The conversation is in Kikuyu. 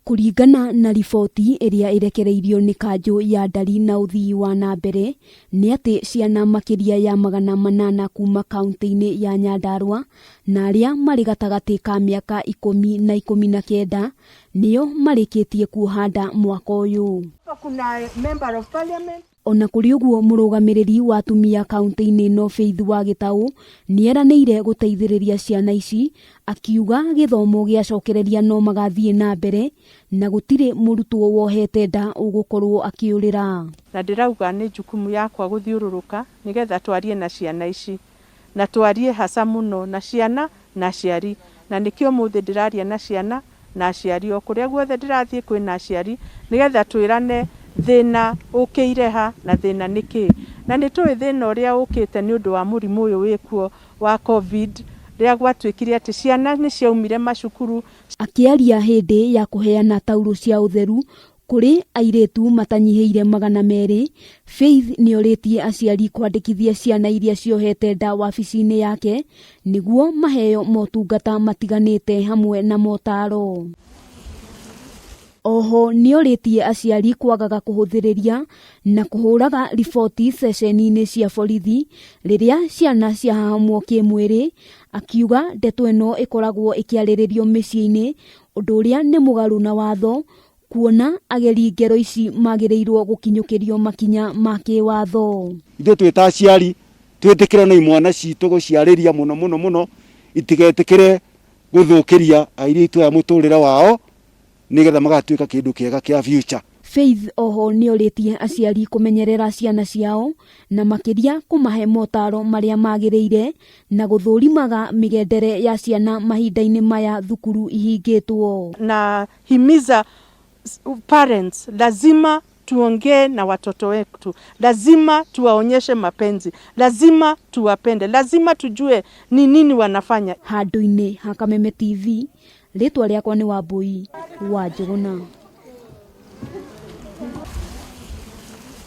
Kũringana na riboti ĩrĩa ĩrekereirio nĩ kanjũ ya ndari na ũthii wa na mbere, nĩ atĩ ciana makĩria ya 800 kuma kauntĩ-inĩ ya Nyandarua na arĩa marĩ gatagatĩ ka mĩaka 10 na 19 nĩo marĩkĩtie kuoha nda mwaka ũyũ. Kuna member of parliament. O na kũrĩ ũguo mũrũgamĩrĩri wa atumia kauntĩ-inĩ ĩno Faith wa Gĩtaũ nĩeranĩire gũteithĩrĩria ciana ici akiuga gĩthomo gĩacokereria no magathiĩ na mbere na gũtirĩ mũrutwo wohete nda ũgũkorwo akĩũrĩra. Na ndĩrauga nĩ jukumu yakwa gũthiũrũrũka nĩgetha twarie na ciana ici na twarie hasa mũno na ciana na aciari, na nĩkĩo ũmũthĩ ndĩraria na ciana na aciari, o kũrĩa guothe ndĩrathiĩ kwĩna aciari, nĩgetha twĩrane thĩna ũkĩire ha na thĩna nĩ kĩĩ. Na nĩ tũĩ thĩna ũrĩa ũkĩte nĩ ũndũ wa mũrimũ ũyũ wĩkuo wa Covid, rĩrĩa gwatuĩkire atĩ ciana nĩ ciaumire macukuru. Akĩaria hĩndĩ ya kũheana taurũ cia ũtheru Kũrĩ airĩtu matanyihĩire 200, Faith nĩorĩtie aciari kwandĩkithia ciana iria ciohete nda wabici-inĩ yake nĩguo maheo motungata matiganĩte hamwe na motaro. Oho nĩorĩtie aciari kwagaga kũhũthĩrĩria na kũhũraga riboti ceceni-inĩ cia borithi rĩrĩa ciana ciahahamwo kĩmwĩrĩ, akiuga ndeto ĩno ĩkoragwo ĩkĩarĩrĩrio mĩciĩ-inĩ ũndũ ũrĩa nĩ mũgarũ na watho kuona ageri ngero ici magĩrĩirwo gũkinyũkĩrio makinya ma kĩwatho. Ithuĩ twĩ ta aciari twĩtĩkĩre na imwana citũ gũciarĩria mũno mũno mũno itigetĩkĩre gũthũkĩria airĩtu aya mũtũrĩre wao nĩgetha magatuĩka kĩndũ kĩega kĩa future. Faith oho nĩorĩtie aciari kũmenyerera ciana ciao na makĩria kũmahe motaro marĩa magĩrĩire na gũthũrimaga mĩgendere ya ciana mahinda-inĩ maya thukuru ihingĩtwo. Na himiza parents, lazima tuongee na watoto wetu, lazima tuwaonyeshe mapenzi, lazima tuwapende, lazima tujue ni nini wanafanya. Handũ-inĩ ha Kameme TV, rĩtwa rĩakwa nĩ Wambũi wa Njũgũna.